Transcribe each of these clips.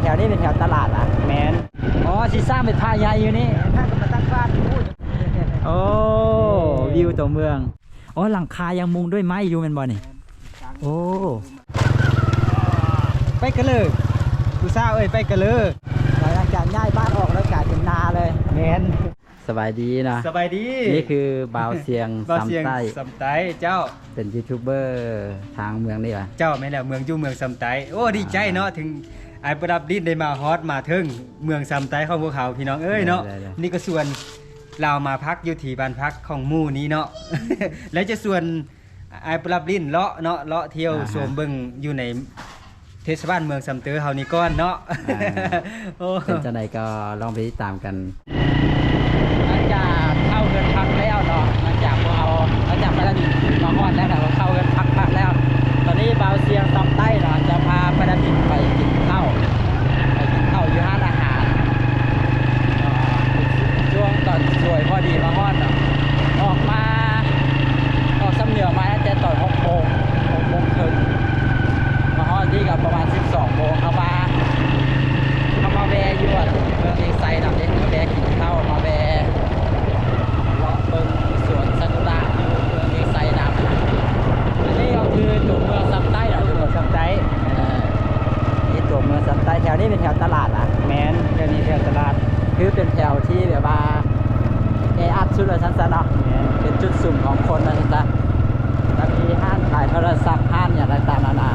ຖວນີ້ເປັນແຖວຕະຫຼາດລະ? ແມ່ນ. ອໍ ຊິສ້າງເປັນພະໃຫຍ່ຢູ່ນີ້. ແມ່ນ ມາຕັກບາດຢູ່. ໂອ້ ວິວຕົວເມືອງ. ອໍ ຫຼັງຄາຍັງມຸງດ້ວຍໄມ້ຢູ່ແມ່ນບໍ່ນີ້? ໂອ້ ໄປກັນເລີຍ ຜູ້ສາວເອີຍ ໄປກັນເລີຍ. ຫຼັງຈາກຍ້າຍບ້ານອອກແລ້ວກາຍເປັນນາເລີຍ. ແມ່ນ. ສະບາຍດີເນາະ. ສະບາຍດີ. ນີ້ຄືບ່າວຊຽງ ບ່າວຊຽງ ຊຳໃຕ້ ຊຳໃຕ້ເຈົ້າ. ເປັນຢູທູບເບີທາງເມືອງນີ້ຫວາ? ເຈົ້າ ແມ່ນແລ້ວ ເມືອງ ຢູ່ເມືອງຊຳໃຕ້. ໂອ້ ອ່າ ດີໃຈເນາະ ເຖິງອ້າຍປະດັບດິນໄດ້ມາຮອດມາເຖິງເມືອງຊຳໃຕ້ຂອງພວກເຮົາ ພີ່ນ້ອງເອີຍເນາະ. ໄດ້ໆໆ. ນີ້ກໍຊວນລາວມາພັກຢູ່ທີ່ບ້ານພັກຂອງໝູ່ນີ້ເນາະ ແລ້ວຈະຊວນ ອ້າຍປະດັບດິນເລາະເນາະ ເລາະທ່ຽວ ອ່າຮະ ຊົມເບິ່ງຢູ່ໃນເທດສະບານເມືອງຊຳເຕີເຮົານີ້ກ່ອນເນາະ. ອ່າ ໂອ້ ເປັນຈັ່ງໃດກໍລອງໄປຕິດຕາມກັນ. ຫຼັງຈາກເຂົ້າເຮືອນພັກແລ້ວເນາະ ຫຼັງຈາກພວກເຮົາ ຫຼັງຈາກປະດັບດິນມາຮອດແລ້ວ ເຮົາກໍເຂົ້າເຮືອນພັກພັກແລ້ວ. ຕອນນີ້ບ່າວຊຽງຊຳໃຕ້ເນາະ ຈະພາປະດັບດິນໄປກິນເຂົ້າ ໄປກິນເຂົ້າຢູ່ຮ້ານອາຫານ. ເອີ ເປັນຊ່ວງຕອນສວຍພໍດີມາຮອດເນາະ ອອກມາ ອອກຊຳເໜືອມາຕັ້ງແຕ່ຕອນຫົກໂມງ ຫົກໂມງເຄິ່ງ ມາຮອດນີ້ກໍປະມານສິບສອງໂມງ. ເຮົາມາ ເຮົາມາແວ່ຢູ່ອັນເມືອງວຽງໄຊນຳເດ້ ມາແວ່ກິນເຂົ້າ ມາແວ່ເລາະເບິ່ງສວນຊາກຸຣະຢູ່ເມືອງວຽງໄຊນຳ. ອັນນີ້ກໍຄືຕົວເມືອງຊຳໃຕ້ເນາະ ຕົວເມືອງຊຳໃຕ້. ເອີ ນີ້ຕົວເມືອງຊຳໃຕ້ ແຖວນີ້ເປັນແຖວຕະຫຼາດລະ? ແມ່ນ ແຖວນີ້ແຖວຕະຫຼາດ ຄືເປັນແຖວທີ່ແບບວ່າແອອັດສຸດວ່າຊັ້ນຊະເນາະ. ແມ່ນ ເປັນຈຸດສຸມຂອງຄົນວ່າຊັ້ນຊະ ແລ້ວມີຮ້ານຂາຍໂທລະສັບ ຮ້ານຫຍັງຕ່າງໆນານາ.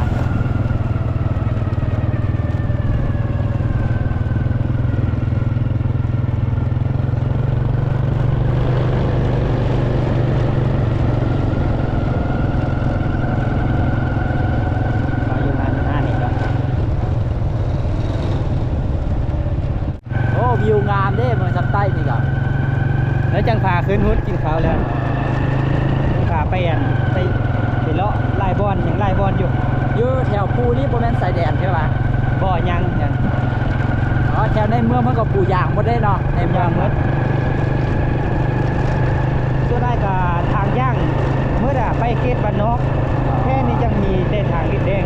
ໂອ້ ວິວງາມເດ້ ເມືອງຊຳໃຕ້ນີ້ກໍ. ແລ້ວຈັ່ງພາຂຶ້ນຮຸດກິນເຂົ້າແລ້ວ ພາໄປອັນ ໄປ ໄປເລາະຫຼາຍບ່ອນ ຍັງຫຼາຍບ່ອນຢູ່. ຢູ່ແຖວພູນີ້ບໍ່ແມ່ນຊາຍແດນໃຊ່ຫວາ? ບໍ່ ຍັງ ຍັງ. ອໍ ແຖວໃນເມືອງມັນກໍປູຢາງໝົດເດ້ເນາະ ໃນເມືອງໝົດ. ສ່ວນຫຼາຍກໍທາງຍ່າງໝົດອະ ໄປເຂດບ້ານນອກ ແຖວນີ້ຈັ່ງມີແຕ່ທາງດິນແດງ.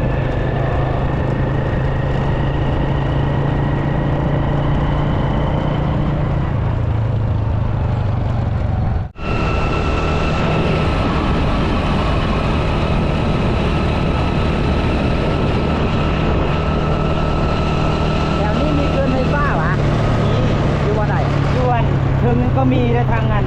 ແຖວນີ້ມີເຂື່ອນໄຟຟ້າຫວາ? ມີ. ຢູ່ບ່ອນໃດ? ຢູ່ອັນເທິງກໍມີ ແລະທາງອັນ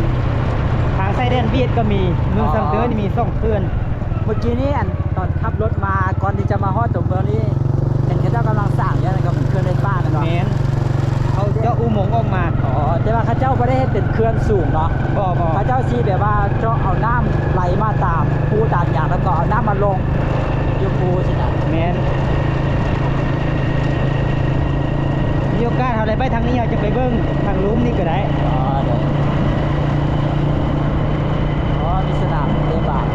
ທາງຊາຍແດນຫວຽດກໍມີ. ເມືອງຊຳເຕີນີ້ມີສອງເຂື່ອນ. ອໍ ເມື່ອກີ້ນີ້ ອັນ ຕອນຂັບລົດມາ ກ່ອນທີ່ຈະມາຮອດຕົວເມືອງນີ້ ເຫັນເຂົາເຈົ້າກຳລັງສ້າງຢູ່ ນັ້ນກໍເປັນເຂື່ອນໄຟຟ້າແມ່ນບໍ່? ແມ່ນ. ເຂົາເຈາະອຸໂມງອອກມາ. ອໍ ແຕ່ວ່າເຂົາເຈົ້າບໍ່ໄດ້ເຮັດເປັນເຂື່ອນສູງເນາະ. ບໍ່ ບໍ່. ເຂົາເຈົ້າຊິແບບວ່າເຈາະເອົານ້ຳໄຫຼມາຕາມພູຕາມຫຍັງ ແລ້ວກໍເອົານ້ຳມາລົງຢູ່ພູຊີ້ນະ. ແມ່ນ. ມີໂອກາດເຮົາໄດ້ໄປທາງນີ້ ເຮົາຈະໄປເບິ່ງທາງລຸ່ມນີ້ກໍໄດ້. ອໍ ໂດຍ. ອໍ ມີສະໜາມເຕະບານ.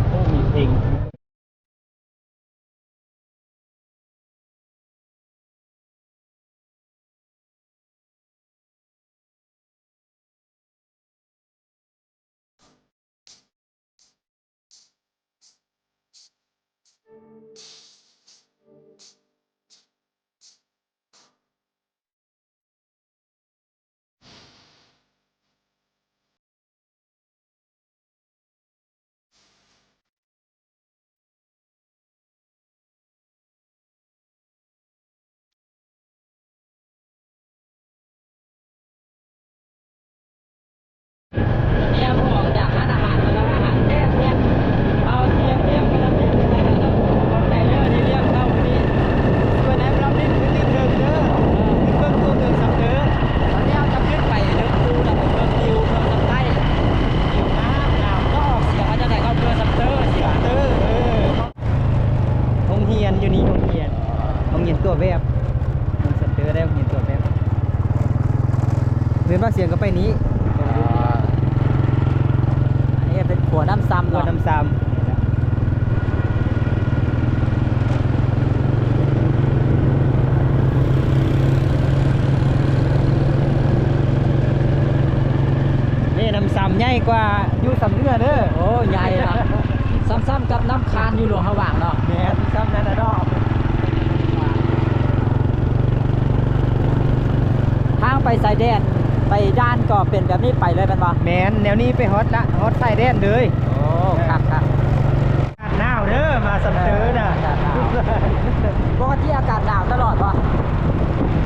ໂອ້ ມີເພງ. ໂຮງຮຽນຢູ່ນີ້ ໂຮງຮຽນ ໂຮງຮຽນຕົວແບບ ເມືອງຊຳເຕີໄດ້ໂຮງຮຽນຕົວແບບ. ເຮືອນບ່າວຊຽງກໍໄປນີ້. ອໍ ອັນນີ້ເປັນຂົວນ້ຳຊຳເນາະ ຂົວນ້ຳຊຳ. ແມ່ນ້ຳຊຳໃຫຍ່ກວ່າຢູ່ຊຳເໜືອເດີ. ໂອ້ ໃຫຍ່ເນາະ. ສ່ຳໆກັບນ້ຳຄານຢູ່ຫຼວງພະບາງເນາະ. ແມ່ນ ສ່ຳນັ້ນລະເນາະ. ທາງໄປຊາຍແດນ ໄປດ່ານກໍເປັນແບບນີ້ໄປເລີຍແມ່ນບໍ່? ແມ່ນ ແນວນີ້ໄປຮອດລະ ຮອດຊາຍແດນເລີຍ. ໂອ້ ຄັກໆ. ອາກາດໜາວເດີ ມາຊຳເຕີນະ. ເອີ ອາກາດໜາວ. ປົກກະຕິອາກາດໜາວຕະຫຼອດບໍ່?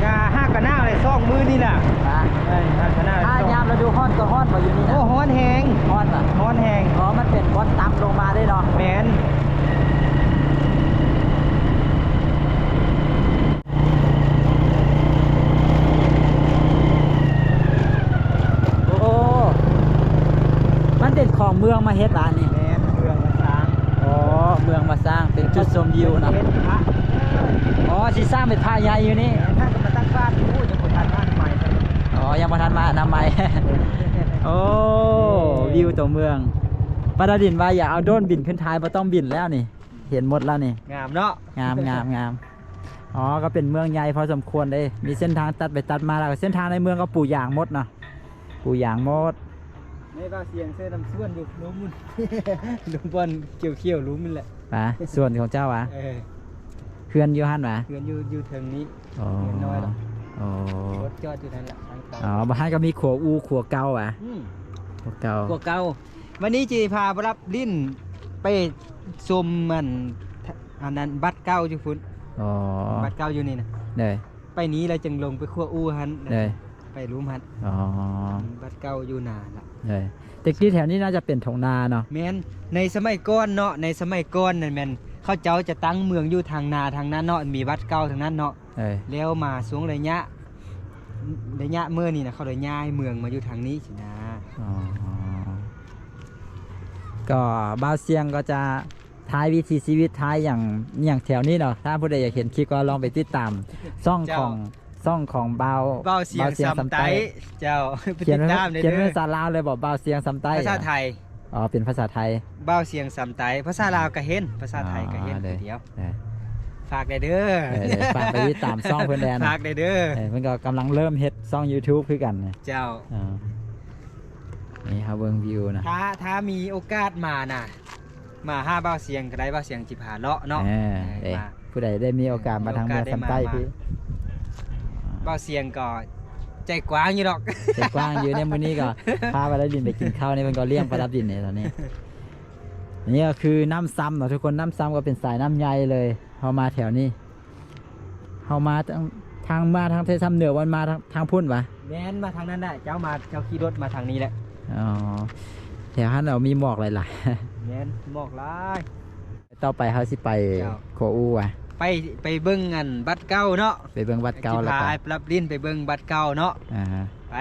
ກະຫາກກະໜາວແຫຼະ ສອງມື້ນີ້ລະ. ອາ ເອີ ຫາກກະໜາວ. ຖ້າຍາມລະດູຮ້ອນກໍຮ້ອນບໍ່ຢູ່ນີ້ນະ? ໂອ້ ຮ້ອນແຮງ. ຮ້ອນບໍ່? ຮ້ອນແຮງ. ອໍ ມັນເປັນບ່ອນຕ່ຳລົງມາເດ້ເນາະ. ແມ່ນ. ໂອ້ ມັນເປັນຂອງເມືອງມາເຮັດຫວານີ້? ແມ່ນ ເມືອງມາສ້າງ. ອໍ ເມືອງມາສ້າງ ເປັນຈຸດຊົມວິວເນາະ. ເປັນພະ. ອໍ ຊິສ້າງເປັນພະໃຫຍ່ຢູ່ນີ້. ແມ່ນ ຖ້າກໍມາຕັກບາດ. ໂອ້ ຍັງບໍ່ທັນມາອະນາໄມ. ອໍ ຍັງບໍ່ທັນມາອະນາໄມ. ໂອ້ ວິວຕົວເມືອງ. ປາດາດິນວ່າຢາກເອົາໂດຣນບິນຂຶ້ນຖ່າຍ ບໍ່ຕ້ອງບິນແລ້ວນີ້. ເຫັນໝົດແລ້ວນີ້. ງາມເນາະ. ງາມ ງາມ ງາມ. ອໍ ກໍເປັນເມືອງໃຫຍ່ພໍສົມຄວນເດ້ ມີເສັ້ນທາງຕັດໄປຕັດມາ ແລ້ວກໍເສັ້ນທາງໃນເມືອງກໍປູຢາງໝົດເນາະ ປູຢາງໝົດ. ໃນບ່າວສຽງເສື້ອນຳສວນຢູ່ ລຸ່ມ ລຸ່ມບ່ອນຂຽວໆ ລຸ່ມນັ້ນແຫຼະ. ປະ ສວນຂອງເຈົ້າຫວາ? ເອີ ເຮືອນຢູ່ຫັ້ນຫວາ? ເຮືອນຢູ່ ຢູ່ເທິງນີ້. ອໍ ເຮືອນນ້ອຍດອກ. ອໍ ລົດຈອດຢູ່ນັ້ນແຫຼະ ທາງເຂົ້າ. ອໍ ບ້ານກໍມີຂົວອູ່ ຂົວເກົ່າຫວາ? ອືມ ຂົວເກົ່າ ຂົວເກົ່າ. ວັນນີ້ຊິພາປາລັບລິ້ນໄປຊົມອັນ ອັນນັ້ນບັດເກົ່າຢູ່ພຸ້ນ. ອໍ ບັດເກົ່າຢູ່ນີ້ນະ. ໂດຍ. ໄປນີ້ແລ້ວຈຶ່ງລົງໄປຂົວອູ່ຫັ້ນ. ໂດຍ. ໄປລຸ່ມຫັ້ນ. ອໍ ບັດເກົ່າຢູ່ໜ້າລະ. ໂດຍ. ແຕ່ກີ້ແຖວນີ້ໜ້າຈະເປັນທົ່ງນາເນາະ. ແມ່ນ. ໃນສະໄໝກ່ອນເນາະ ໃນສະໄໝກ່ອນນັ້ນແມ່ນເຂົາເຈົ້າຈະຕັ້ງເມືອງຢູ່ທາງນາທາງນັ້ນເນາະ ມີບັດເກົ່າທາງນັ້ນເນາະ. ເອີ ແລ້ວມາຊ່ວງໄລຍະ ໄລຍະເມື່ອນີ້ນະ ເຂົາໄດ້ຍ້າຍເມືອງມາຢູ່ທາງນີ້ຊີ້ນະ. ອໍ ກໍບ່າວສຽງກໍຈະຖ່າຍວິຖີຊີວິດ ຖ່າຍຫຍັງ ຫຍັງແຖວນີ້ເນາະ. ຖ້າຜູ້ໃດຢາກເຫັນຄລິບກໍລອງໄປຕິດຕາມຊ່ອງຂອງ ເຈົ້າ ຊ່ອງຂອງບ່າວ ບ່າວສຽງ ບ່າວສຽງສຳໃຕ້. ສຳໃຕ້. ເຈົ້າ ໄປຕິດຕາມໄດ້ເດີ. ຂຽນເປັນພາສາລາວເລີຍບໍ? ບ່າວສຽງສຳໃຕ້. ພາສາໄທ. ອໍ ເປັນພາສາໄທ. ບ່າວສຽງສຳໃຕ້ ພາສາລາວກໍເຫັນ ພາສາໄທກໍເຫັນ. ອໍ ໂດຍ ດຽວ. ໂດຍ. ຝາກແດ່ເດີ. ເອີ ຝາກໄປຕິດຕາມຊ່ອງເພິ່ນແດ່ນະ. ຝາກແດ່ເດີ. ເອີ ເພິ່ນກໍກຳລັງເລີ່ມເຮັດຊ່ອງຢູທູບຄືກັນ. ເຈົ້າ. ອໍ ນີ້ເຮົາເບິ່ງວິວນະ. ຖ້າ ຖ້າມີໂອກາດມານະ ມາຫາບ່າວສຽງກໍໄດ້ ບ່າວສຽງຊິພາເລາະເນາະ. ເອີ ເອີ ມາ ຜູ້ໃດໄດ້ມີໂອກາດມາທາງເມືອງສຳໃຕ້ພີ້ ບ່າວສຽງກໍໃຈກວ້າງຢູ່ດອກ. ໃຈກວ້າງຢູ່. ໃນມື້ນີ້ກໍພາປາລາດິນໄປກິນເຂົ້ານີ້ ເພິ່ນກໍລ້ຽງປາລາດິນໃນຕອນນີ້. ນີ້ກໍຄືນ້ຳຊຳເນາະທຸກຄົນ ນ້ຳຊຳກໍເປັນສາຍນ້ຳໃຫຍ່ເລີຍ. ເຮົາມາແຖວນີ້ ເຮົາມາທາງ ທາງ ມາທາງເທສຳເໜືອ ມັນມາທາງ ທາງພຸ້ນຫວາ? ແມ່ນ ມາທາງນັ້ນແຫຼະ ເຈົ້າມາ ເຈົ້າຂີ່ລົດມາທາງນີ້ແຫຼະ. ອໍ ແຖວຫັ້ນເອົາມີໝອກຫຼາຍໆ. ແມ່ນ ໝອກຫຼາຍ. ຕໍ່ໄປເຮົາຊິໄປ ເຈົ້າ ຂົວອູ່ຫວາ? ໄປ ໄປເບິ່ງອັນບັດເກົ່າເນາະ. ໄປເບິ່ງບັດເກົ່າ ຊິພາ ແລ້ວກໍ ປາລັບລິ້ນໄປເບິ່ງບັດເກົ່າເນາະ. ອ່າ ໄປ.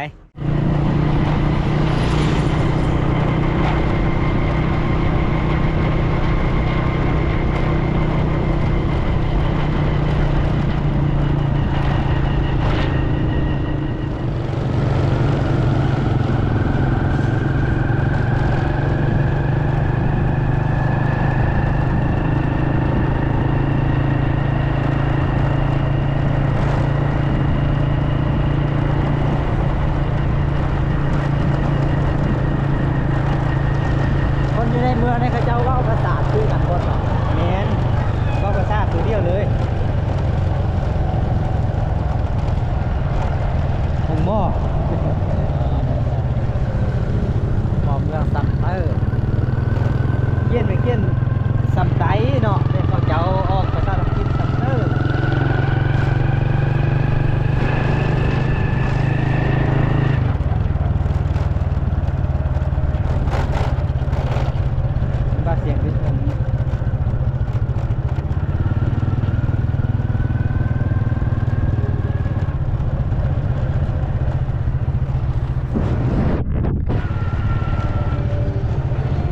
ຄົນຢູ່ໃນເມືອງນີ້ເຂົາເຈົ້າເວົ້າພາສາຄືກັນໝົດເນາະ? ແມ່ນ ເວົ້າພາສາຄືດຽວເລີຍ. ໂຮງໝໍ ໝໍເມືອງຊຳເຕີ ຂຽນໄປຂຽນຊຳໄຕເນາະ ແຕ່ເຂົາເຈົ້າອອກພາສາອັງກິດຊຳເຕີ.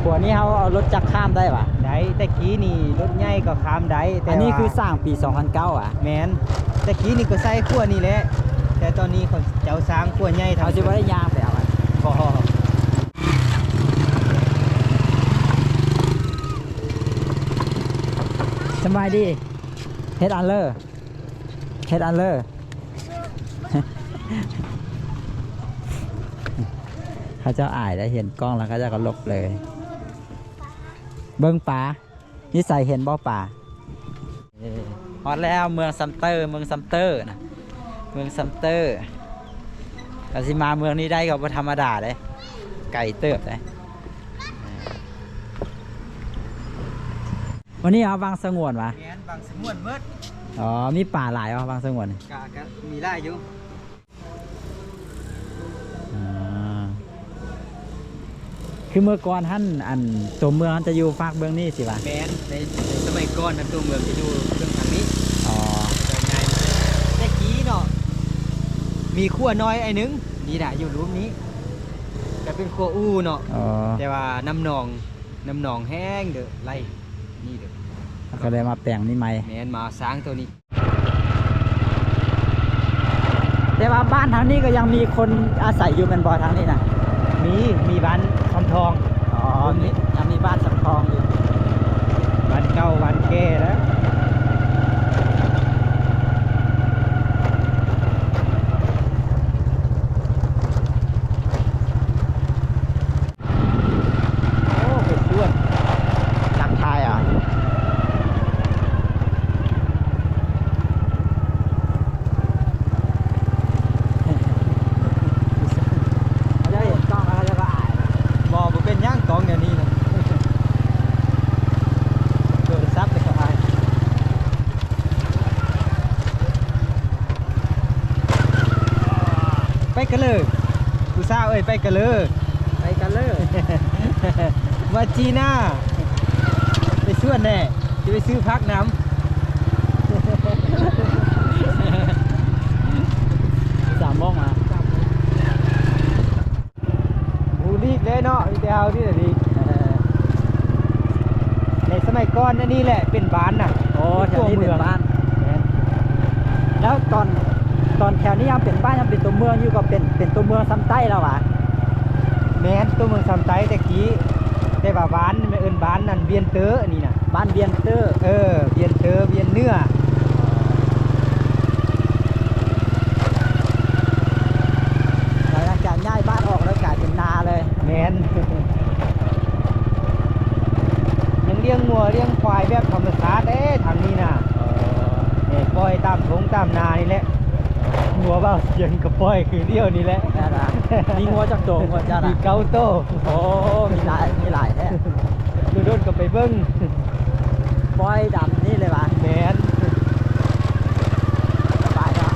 ຂົວນີ້ເຮົາເອົາລົດຈັກຂ້າມໄດ້ຫວາ? ໄດ້ ແຕ່ກີ້ນີ້ລົດໃຫຍ່ກໍຂ້າມໄດ້ ແຕ່ ອັນນີ້ຄືສ້າງປີສອງພັນເກົ້າຫວາ? ແມ່ນ ແຕ່ກີ້ນີ້ກໍໃຊ້ຂົວນີ້ແຫຼະ ແຕ່ຕອນນີ້ເຂົາເຈົ້າສ້າງຂົວໃຫຍ່. ເຮົາຊິບໍ່ໄດ້ຍ່າງໄປເອົາຫວາ? ບໍ່. ສະບາຍດີ ເຮັດອັນເລີ ເຮັດອັນເລີ. ເຂົາເຈົ້າອາຍໄດ້ ເຫັນກ້ອງແລ້ວເຂົາເຈົ້າກໍຫຼົບເລີຍ. ເບິ່ງປາ ນິໄສເຫັນບໍ່ປາ? ເອີ ຮອດແລ້ວ ເມືອງຊຳເຕີ ເມືອງຊຳເຕີນະ ເມືອງຊຳເຕີ. ກະຊິມາເມືອງນີ້ໄດ້ກໍບໍ່ທຳມະດາເດ້ ໄກເຕີບເດ້. ວັນນີ້ເອົາວັງສະຫງວນຫວາ? ແມ່ນ ວັງສະຫງວນໝົດ. ອໍ ມີປາຫຼາຍຫວາ ວັງສະຫງວນ? ກະ ກະມີຫຼາຍຢູ່. ອ່າ ຄືເມື່ອກ່ອນຫັ້ນ ອັນ ຕົວເມືອງຫັ້ນຈະຢູ່ຟາກເບື້ອງນີ້ຊິຫວາ? ແມ່ນ ໃນ ໃນສະໄໝກ່ອນນັ້ນ ຕົວເມືອງຈະຢູ່ເບື້ອງທາງນີ້. ອໍ ແຕ່ກີ້ເນາະ ມີຂົວນ້ອຍອັນໜຶ່ງ ນີ້ລະ ຢູ່ລຸ່ມນີ້ ກະເປັນຂົວອູ່ເນາະ. ອໍ ແຕ່ວ່ານ້ຳໜອງ ນ້ຳໜອງແຫ້ງເດີ ໄຫຼນີ້ເດີ ເຂົາກໍເລີຍມາແປງນີ້ໃໝ່. ແມ່ນ ມາສ້າງຕົວນີ້. ແຕ່ວ່າບ້ານທາງນີ້ກໍຍັງມີຄົນອາໄສຢູ່ແມ່ນບໍ່ ທາງນີ້ນະ? ມີ ມີບ້ານຊຳທອງ. ອໍ ມີ ຍັງມີບ້ານຊຳທອງຢູ່ ບ້ານເກົ່າບ້ານແກ່ແລ້ວ. ໂອ້ ໄປສວນ ທັກທາຍເອົາ ເຂົາເຈົ້າເຫັນກ້ອງແລ້ວເຂົາເຈົ້າກໍອາຍ. ບໍ່ ບໍ່ເປັນຫຍັງ ກ້ອງດຽວນີ້ນະ ໂທລະສັບເຂົາອາຍ. ໄປກັນເລີຍ ຜູ້ສາວເອີຍ ໄປກັນເລີຍ ໄປກັນເລີຍ ວ່າຈີນາ ໄປສວນແດ່ ຊິໄປຊື້ຜັກນຳ. ສາມໂມງມາ. ບໍ່ຫຼີກເລີຍເນາະ ມີແຕ່ເຮົານີ້ແຫຼະດີ. ເອີ ໃນສະໄໝກ່ອນອັນນີ້ແຫຼະເປັນບ້ານນະ. ໂອ້ ແຖວນີ້ເປັນບ້ານ. ແມ່ນ ແລ້ວຕອນ ຕອນແຖວນີ້ຍັງເປັນບ້ານ ຍັງເປັນຕົວເມືອງຢູ່ ກໍເປັນ ເປັນຕົວເມືອງຊຳໃຕ້ແລ້ວຫວາ? ແມ່ນ ຕົວເມືອງຊຳໃຕ້ແຕ່ກີ້ ແຕ່ວ່າບ້ານ ເອີ້ນບ້ານນັ້ນ ວຽນເຕີ ນີ້ນະ. ບ້ານວຽນເຕີ. ເອີ ວຽນເຕີ ວຽນເໜືອ. ຫຼັງຈາກຍ້າຍບ້ານອອກແລ້ວກາຍເປັນນາເລີຍ. ແມ່ນ ຍັງລ້ຽງງົວລ້ຽງຄວາຍແບບທຳມະຊາດເດ້ທາງນີ້ນະ. ເອີ ແມ່ນ ປ່ອຍຕາມທົ່ງຕາມນານີ້ແຫຼະ. ງົວບ່າວສຽງກໍປ່ອຍຄືດຽວນີ້ແຫຼະ. ແມ່ນລະ ມີງົວຈັກໂຕ ງົວເຈົ້ານະ? ມີເກົ້າໂຕ. ໂອ້ ມີຫຼາຍ ມີຫຼາຍແທ້. ໂດນໆກໍໄປເບິ່ງ ປ່ອຍຕາມນີ້ເລີຍຫວາ? ແມ່ນ ສະບາຍເນາະ.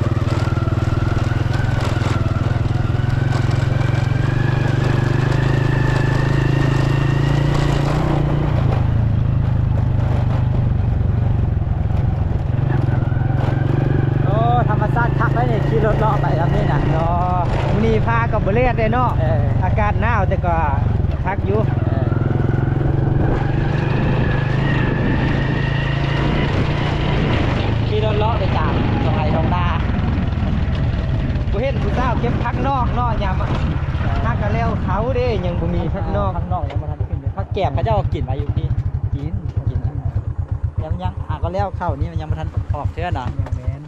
ໂອ້ ທຳມະຊາດຄັກເລີຍນີ້ ຂີ່ລົດເລາະໄປແບບນີ້ນະ. ເນາະ ມື້ນີ້ຟ້າກໍບໍ່ແລດເດ້ເນາະ. ເອີ ອາກາດໜາວແຕ່ກໍຄັກຢູ່. ເອີ ຂີ່ລົດເລາະໄປຕາມທົ່ງໄຮ່ທົ່ງນາ. ບໍ່ເຫັນຜູ້ສາວເກັບຜັກນອກເນາະ ຍາມ ຫາກະແລ້ວເຂົາເດ້ ຍັງບໍ່ມີຜັກນອກ. ຜັກນອກຍັງບໍ່ທັນຂຶ້ນເດ້. ຜັກແກມເຂົາເຈົ້າກໍກິນໄວ້ຢູ່ນີ້. ກິນ ກິນ ຍັງ ຍັງ ຫາກະແລ້ວເຂົານີ້ມັນຍັງບໍ່ທັນອອກເທື່ອນະ. ແມ່ນ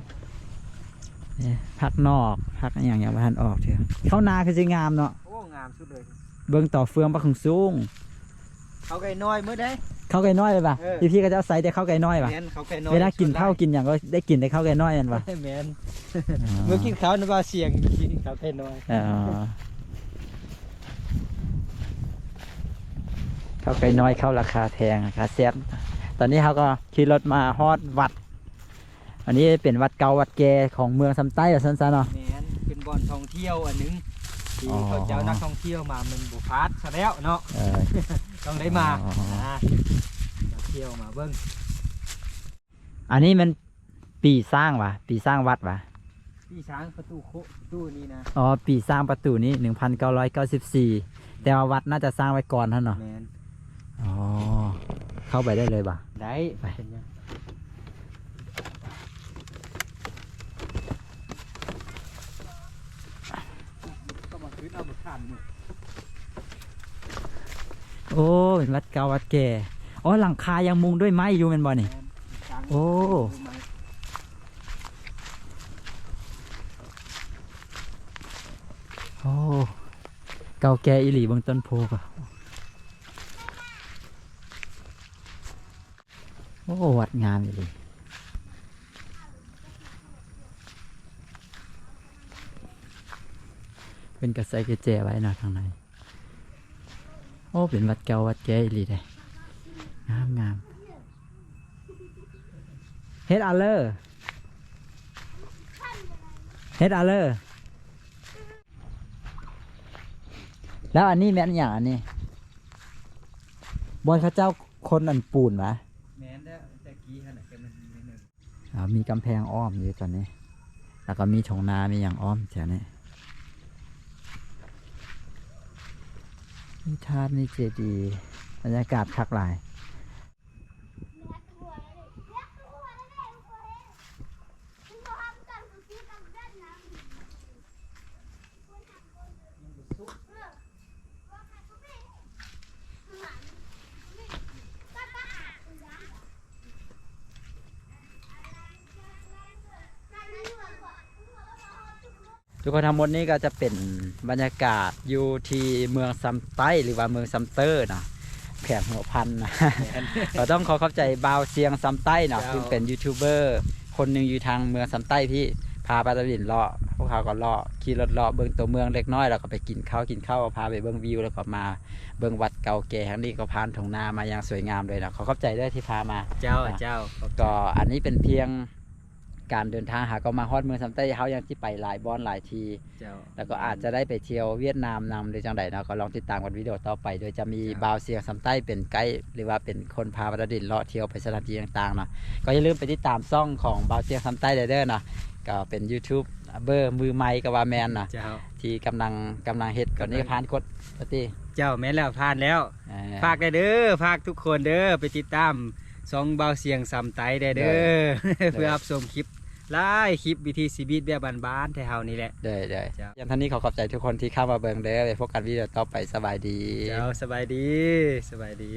ນີ້ ຜັກນອກ ຜັກອີ່ຫຍັງຍັງບໍ່ທັນອອກເທື່ອ. ເຂົ້ານາຄືຊິງາມເນາະ. ໂອ້ ງາມສຸດເລີຍ. ເບິ່ງຕໍ່ເຟືອງບັກສູງໆ. ເຂົ້າໄກ່ນ້ອຍໝົດເດ້. ເຂົ້າໄກ່ນ້ອຍເລີຍຫວາ? ເອີ ພີ່ໆ ເຂົາເຈົ້າໃສ່ແຕ່ເຂົ້າໄກ່ນ້ອຍຫວາ? ແມ່ນ ເຂົ້າໄກ່ນ້ອຍ. ເວລາກິນເຂົ້າກິນຫຍັງກໍໄດ້ກິນແຕ່ເຂົ້າໄກ່ນ້ອຍແມ່ນຫວາ? ແມ່ນ. ອໍ ມື້ກິນເຂົ້ານະ ວ່າສຽງກິນເຂົ້າໄກ່ນ້ອຍ. ອໍ ເຂົ້າໄກ່ນ້ອຍ ເຂົ້າລາຄາແພງ ລາຄາແຊບ. ຕອນນີ້ເຮົາກໍຂີ່ລົດມາຮອດວັດ ອັນນີ້ເປັນວັດເກົ່າວັດແກ່ຂອງເມືອງຊຳໃຕ້ວ່າຊັ້ນຊະເນາະ. ແມ່ນ ເປັນບ່ອນທ່ອງທ່ຽວອັນໜຶ່ງທີ່ ອໍ ເຂົາເຈົ້ານັກທ່ອງທ່ຽວມາ ມັນບໍ່ພາດຊະແລ້ວເນາະ. ເອີ ຕ້ອງໄດ້ມາ. ອໍ ນະ ທ່ອງທ່ຽວມາເບິ່ງ. ອັນນີ້ມັນປີສ້າງຫວາ? ປີສ້າງວັດຫວາ? ປີສ້າງປະຕູໂຄ ປະຕູນີ້ນະ. ອໍ ປີສ້າງປະຕູນີ້ ໜຶ່ງພັນເກົ້າຮ້ອຍເກົ້າສິບສີ່ ແຕ່ວ່າວັດໜ້າຈະສ້າງໄວ້ກ່ອນຫັ້ນເນາະ. ແມ່ນ. ອໍ ເຂົ້າໄປໄດ້ເລີຍຫວາ? ໄດ້ ໄປ ເປັນຫຍັງ. ໂອ້ ເປັນວັດເກົ່າວັດແກ່. ອໍ ຫຼັງຄາຍັງມຸງດ້ວຍໄມ້ຢູ່ແມ່ນບໍ່ນີ້? ແມ່ນ. ໂອ້ ໂອ້ ເກົ່າແກ່ອີ່ຫຼີ ເບິ່ງຕົ້ນໂພກໍ. ໂອ້ ວັດງາມອີ່ຫຼີ. ເພິ່ນກໍໃສ່ກຸນແຈໄວ້ເນາະທາງໃນ. ໂອ້ ເປັນວັດເກົ່າວັດແກ່ອີ່ຫຼີເດ້. ງາມໆ. ເຮັດອາເລີ ເຮັດອາເລີ. ແລ້ວອັນນີ້ແມ່ນຫຍັງ? ອັນນີ້ບ່ອນເຂົາເຈົ້າຄົນອັນປູນຫວາ? ແມ່ນແລ້ວ ແຕ່ກີ້ຫັ້ນນະ ແຕ່ມັນມີໜ້ອຍໜຶ່ງ. ອ່າ ມີກຳແພງອ້ອມຢູ່ຕອນນີ້ ແລ້ວກໍມີທົ່ງນາ ມີຫຍັງອ້ອມແຖວນີ້. ມີທາດ ມີເຈດີ ບັນຍາກາດຄັກຫຼາຍ. ທຸກຄົນ ທັງໝົດນີ້ກໍຈະເປັນບັນຍາກາດຢູ່ທີ່ເມືອງຊຳໃຕ້ ຫຼືວ່າເມືອງຊຳເຕີເນາະ ແຂວງຫົວພັນນະ. ແມ່ນ ກໍຕ້ອງຂໍຂອບໃຈບ່າວຊຽງຊຳໃຕ້ເນາະ ເຈົ້າ ຊຶ່ງເປັນຢູທູບເບີຄົນໜຶ່ງຢູ່ທາງເມືອງຊຳໃຕ້ພີ້ ພາປາຕະດິນເລາະ. ພວກເຮົາກໍເລາະ ຂີ່ລົດເລາະເບິ່ງຕົວເມືອງເລັກນ້ອຍ ແລ້ວກໍໄປກິນເຂົ້າ ກິນເຂົ້າ ພາໄປເບິ່ງວິວ ແລ້ວກໍມາເບິ່ງວັດເກົ່າແກ່ແຫ່ງນີ້ ກໍຜ່ານທົ່ງນາມາຢ່າງສວຍງາມເລີຍເນາະ. ຂໍຂອບໃຈເດີທີ່ພາມາ ເຈົ້າ ເນາະ ເຈົ້າ ຂອບໃຈ. ກໍອັນນີ້ເປັນພຽງ ການເດີນທາງຫາກໍມາຮອດເມືອງຊຳໃຕ້ ເຮົາຍັງຊິໄປຫຼາຍບ່ອນຫຼາຍທີ່ ເຈົ້າ ແລ້ວກໍອາດຈະໄດ້ໄປທ່ຽວຫວຽດນາມນຳ ຫຼື ຈັ່ງໃດເນາະ ກໍລອງຕິດຕາມກັນວິດີໂອຕໍ່ໄປ ໂດຍຈະມີ ເຈົ້າ ບ່າວຊຽງຊຳໃຕ້ເປັນໄກ ຫຼືວ່າເປັນຄົນພາປາຕາດິນເລາະທ່ຽວໄປສະຖານທີ່ຕ່າງໆເນາະ. ກໍຢ່າລືມໄປຕິດຕາມຊ່ອງຂອງບ່າວຊຽງຊຳໃຕ້ໄດ້ເດີເນາະ ກໍເປັນຢູທູບເບີມືໃໝ່ກໍວ່າແມ່ນເນາະ ເຈົ້າ ທີ່ກຳລັງ ກຳລັງເຮັດ ຕອນນີ້ກໍຜ່ານກົດປະຕິ ເຈົ້າ ແມ່ນແລ້ວ ຜ່ານແລ້ວ. ອ່າ ຝາກໄດ້ເດີ ຝາກທຸກຄົນເດີ ໄປຕິດຕາມຊ່ອງບ່າວຊຽງຊຳໃຕ້ໄດ້ເດີ ໂດຍ ເພື່ອ ໂດຍ ຮັບຊົມຄລິບຫຼາຍຄລິບ ວິຖີຊີວິດແບບບ້ານໆ ແຖວເຮົານີ້ແຫຼະ. ໂດຍ ໂດຍ ເຈົ້າ ຢ່າງເທົ່ານີ້ ຂໍຂອບໃຈທຸກຄົນທີ່ເຂົ້າມາເບິ່ງເດີ ໄປພົບກັນວິດີໂອຕໍ່ໄປ. ສະບາຍດີ. ເຈົ້າ ສະບາຍດີ ສະບາຍດີ.